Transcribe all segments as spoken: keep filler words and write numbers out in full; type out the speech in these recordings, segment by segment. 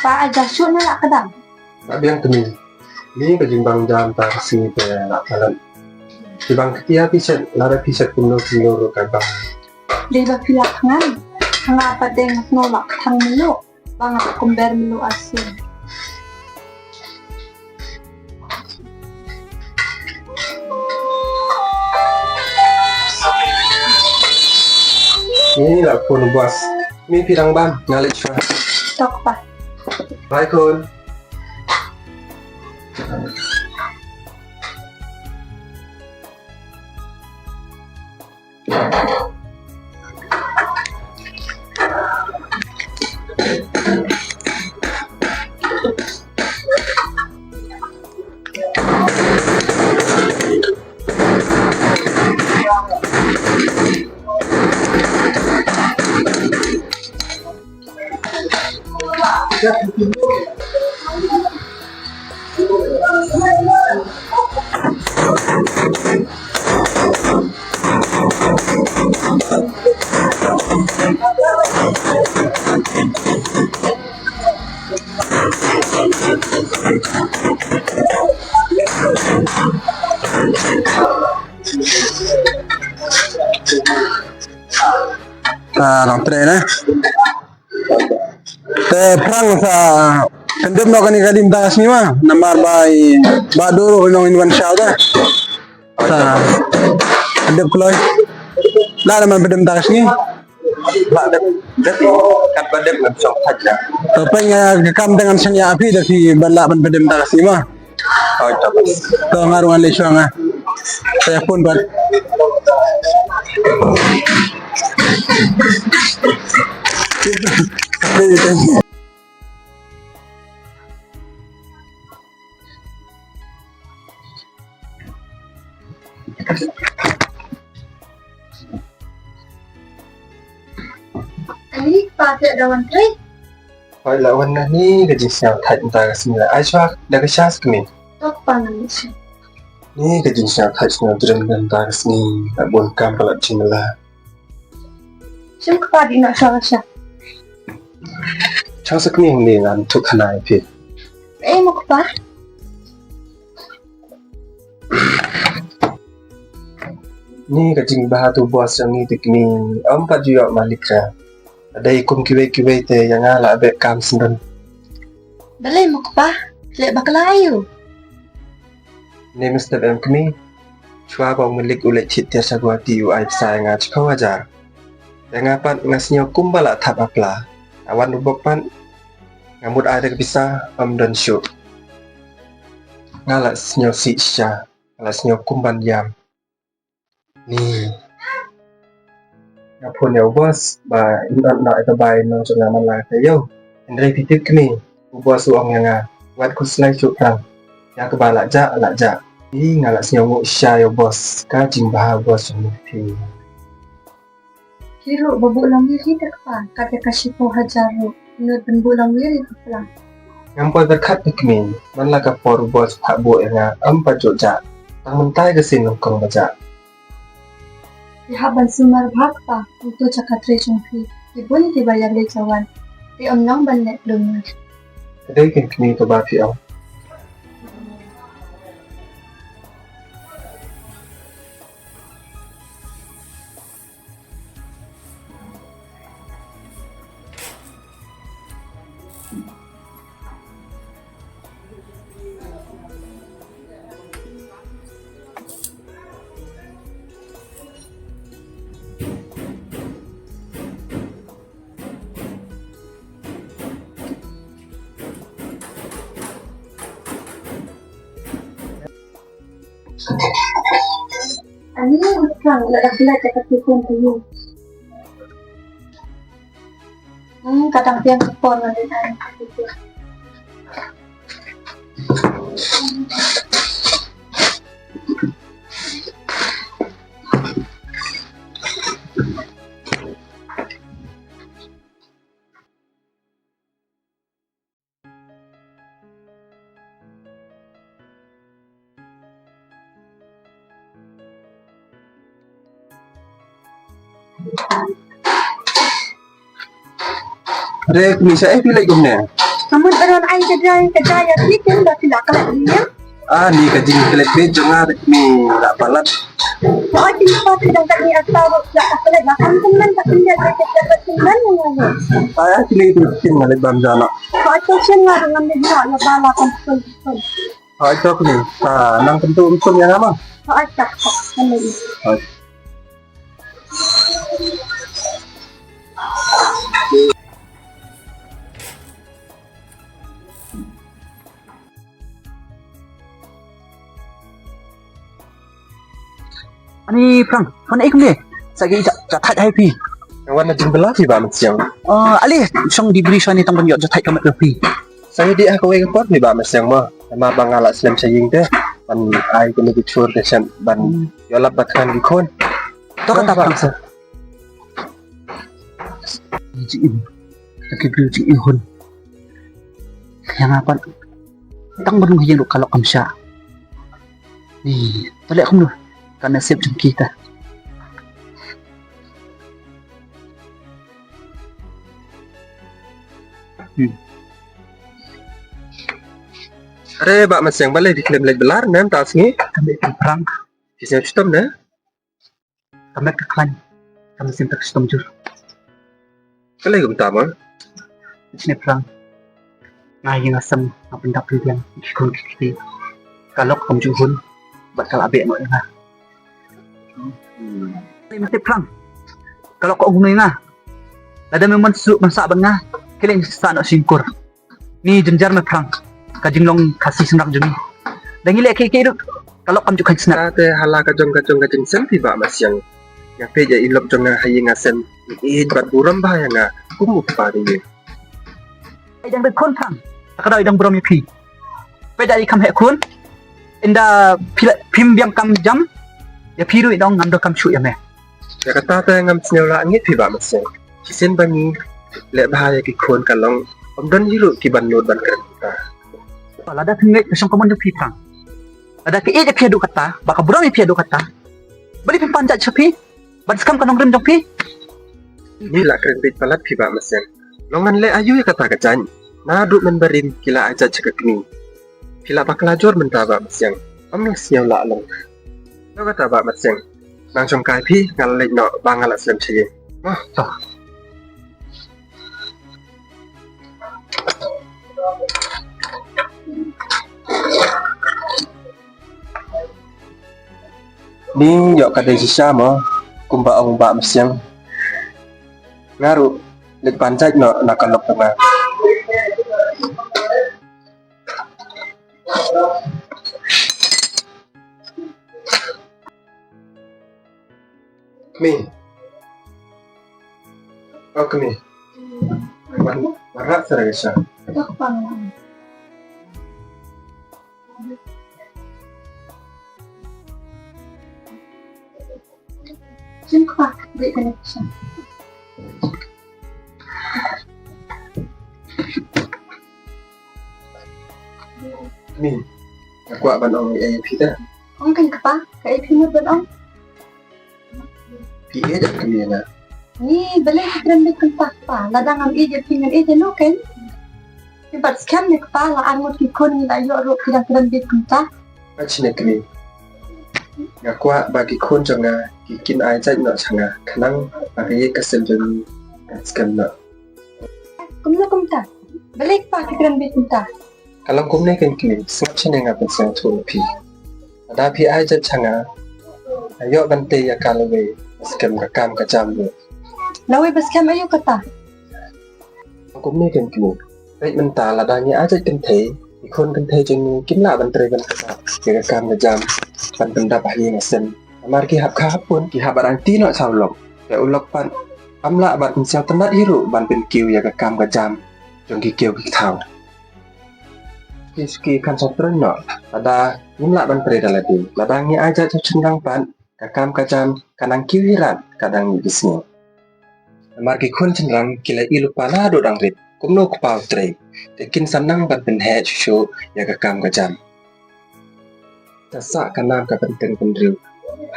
Pa, ai ja shuh ne la ka dang? Ba biang kmie. Ni ka jingbang jam ta ka sngi te la palat. Ki bang kti ïa phi shet, lada phi shet kumno kumno ruh ka bang. Dei ba phi la thngan. Nga pat dei nga thngan la thang mluh. Ba nga kumber mluh arsien. Ni la phone boss. Ni phi dang ban, nga leit shuwa. Tok pa. Bye khun. Ta nang trei na. Te phrang sa pyndep noh kane ka lim ta ka sngi ma. Namar ba i ba dur u nong in wan shaw da. Sa pyndep kloi. La da man pyndep ta ka sngi. Ba dep dep kat ba dep ngan shong thait da. To peng ka kam te ngan shong ïa phi da phi ba la ban pyndep ta ka sngi ma. Hooid, to bas. To nga ruh ngan leit shuwa nga. Te phone pat. Ani pa te da wan trei. Hooid la wan na ni ka jingsngew thait mynta ka sngi la. Ai shuwa da ka sha sa kmie. Tok pa ngan sha. Ni ka jingsngew thait sngewdren mynta ka sngi la bun kam palat jingmla. Shim kpa di na sha la sha. Chang sa kmie ni ngan thuk khana ïa phi. Eh mo kpa. Ni ka jingbha tu boss jong ngi te kmie, ym pat ju ïoh malik ra. Dei kum kiwei kiwei te ïa nga la beh kam sngewdon. Balei mo kpa? Leh bakla aïu? Ne mynstep em kmie. Shuwa ba u malik u leit thied tiar sha Guwahati u ai pisa ïa nga shiphew hajar. Ïa nga pat nga sngew kumba la thap ha pla. Nga wan u bok pat nga mut ai da ka pisa ym don shuh. Nga la sngew sih shisha. Nga la sngew kum ban ïam. Ni. Nga phone ïa u boss ba in ot noh ïa ka bai nong jong nga man la ka taïew. Hynrei phi tip kmie, u boss u ong ïa nga, wat khuslai shuh phrang. Ïa kaba la jah la jah. Ni nga la sngew nguh shisha ïa u boss, ka jingbha u boss jong ngi phi. Ki ruh ba buh longwir hi te kpa, kat ïa ka shiphew hajar ruh. Nud ban buh longwir ïa ka plang. Ngam poi pyrkhat te kmie, man la ka por u boss u phah buh ïa nga, ym pat ju jah. Tang mynta ïa ka sien nyngkong ba jah. Phi hap ban sumar bha kpa, uto jaka trei jong phi. Ki bun kiba ïaleh ïawan. Te ym nang ban leh lum. Ka dei keiñ kmie kaba phi ong. Ani u sang la dak la ka ti kon ti. Hmm, kadang tiang kepon ngan. Re kmie, shaei phi leit kumne? Nga mut ban wan ai ka jai, ka jai ïa phi, kin ba phi la klet ïa. Ah, ni ka jingklet beit jong nga re kmie, la palat. Hooid, phi pat phi dang kat ni asta ruh la klet, la kam tymmen, ka tymmen, ka tymmen, ka tymmen, ka tymmen. Ai, ai, kmie, kmie, kmie, nga leit bam ja noh. Hooid, to shen nga ruh ngam leit noh, la ba la kam tymmen. Hooid, to kmie. Ah, nang kyntu um sum ïa nga ma. Hooid, to, to, to. Hooid. Ani Phrang, phan ei kumne? Sa ki ja, ja thait hai phi. Nga wan na jingbylla phi Bah Mynsiem. Ah, ale, shong dih bri shwa ni tang ban ïoh ja thait ka met ka phi. Sa ki dih ha kawei ka por phi Bah Mynsiem mo. Namar ba nga la slem sha ïing te. Ban ai kane ki chur te shen ban ïoh lap ba khan ki khun. To kata Phrang sa. Ji im. Ki briew jingihun. Ïa nga pat tang ban ïeng ruh ka lok kam shah. Ni, to leh kumno? Ka nasib jong kita. Hmm. Are Bah Mynsiem, balei phi khlem leit bylla ne mynta sngi? Ka met ka Phrang. Phi sngewshitom ne? Ka met ka khlaiñ, ka mynsiem ka shitom jur. Balei kumta ma? Shane Phrang. Nga ïing nga sem nga pyndap pynbiang ki khun ki kti. Ka lok kam ju hun bad ka la beh noh ïa nga. Balei mynta Phrang? Ka lok ka ong kumno ïa nga? Lada me mon suk mon sah bad nga, khie leit sah noh shynkur. Ni jynjar me Phrang, ka jinglong Khasi shynrang jong ngi. Da ngi leh kiei kiei ruh ka lok kam ju khlaiñ sngap. Kata te ha la ka jong ka jong ka jingsem phi Bah Mynsiem. Nga peit ïa i lok jong nga ha ïing ha sem, i ïeit bad burom bha ïa nga kum u kpa ïa i. I dang rit khun Phrang, ka dei i dang burom ïa phi. Peit ïa i kham heh khun. Ynda phi la phim biang kam jam ïa phi ruh i dang ngam donkam shuh ïa me. Ïa kata te ngam sngewlah ngeit phi Bah Mynsiem. Shisien ba ngi leh bha ïa ki khun ka long ym don hi ruh ki ban nud ban kren kumta. Lada phi ngeit ka shong ka mon jong phi Phrang. Lada ka ïeit ïa phi haduh kata, ba ka burom ïa phi haduh kata. Balei phim pan jait sha phi? Ban skhem ka nongrim jong phi. Ngi la kren beit palat phi Bah Mynsiem. Long ngan leh aïu ïa kata ka jaiñ. Naduh mynbarim ki la ai jait sha ka kmie. Phi la bakla jur mynta Bah Mynsiem. Ym la sngewlah long. Ïa kata Bah Mynsiem. Nang shongkai phi nga la leit noh ba nga la slem sha ïing. Oh, to. Ni ïoh ka dei shisha mo kumba ong Bah Mynsiem. Nga ruh leit pan jait noh na ka lok ka nga. Kmie. Oh, kmie. Wan, wan rah sha ka sha. Min, nga kwah ban ong ïa phi te. Ong kan kpa, kaei phi mut ban ong? Phi ïeit ïa kane na? Ni, balei phi kren beit kumta kpa? Lada ngam ïeit ïa phi ngan ïeit ïa no kan? Phi bat skhem ne kpa, la ar ngut ki khun ngi la ïoh ruh phi dang kren beit kumta. Ach ne kane. Nga kwah ba ki khun jong nga ki kin ai jait noh sha nga khnang ba ka ïing ka sem jong ngi kan skhem noh. Kumno kumta? Balei kpa phi kren beit kumta? Ka long kumne kan kmie, sngap shane nga pynsngewthuh ïa phi. Lada phi ai jait sha nga, nga ïoh ban tei ïa ka lawei ba skhem ka kam ka jam ruh. Lawei ba skhem aïu kata? Kumne kan kmie, peit mynta lada ngi ai jait kynthei, ki khun kynthei jong ngi kim lah ban trei ban kyrpad ïa ka kam ka jam ban pyndap ha ïing ha sem. Namar ki hap kha hap pun, ki hap ban aiti noh sha u lok. Te u lok pat kam lah ban pynsaw tynnat hi ruh ban pynkiew ïa ka kam ka jam jong ki kiew ki thaw. Ki suki kan sa trei noh, lada ngim lah ban trei da lade, lada ngi ai jait sha shynrang pat, ka kam ka jam ka nang kiew hi rat ka dang mih ki sngi. Namar ki khun shynrang ki la ïoh lypa naduh dang rit, kumno kpa u trei, te kin sa nang ban pynheh shuh shuh ïa ka kam ka jam. Ka sah ka nam ka bynta bynriew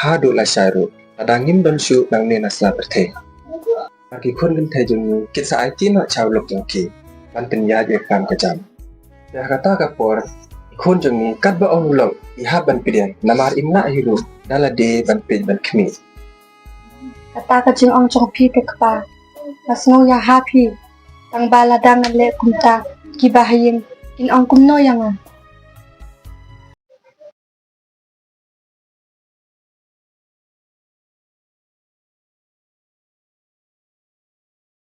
haduh lashai ruh, lada ngim don shuh nangne na sla pyrthei. Bad ki khun kynthei jong ngi kin sa aiti noh cha u lok jong ki ban pynïaid ïa ka kam ka jam. Te ha kata ka por ki khun jong ngi katba ong u lok ki hap ban pdiang namar im lah hi ruh da lade ban peit ban khmih. Kata ka jingong jong phi te kpa, nga sngew ïa ha phi. Tang ba lada ngan leh kumta, kiba ha ïing kin ong kumno ïa nga?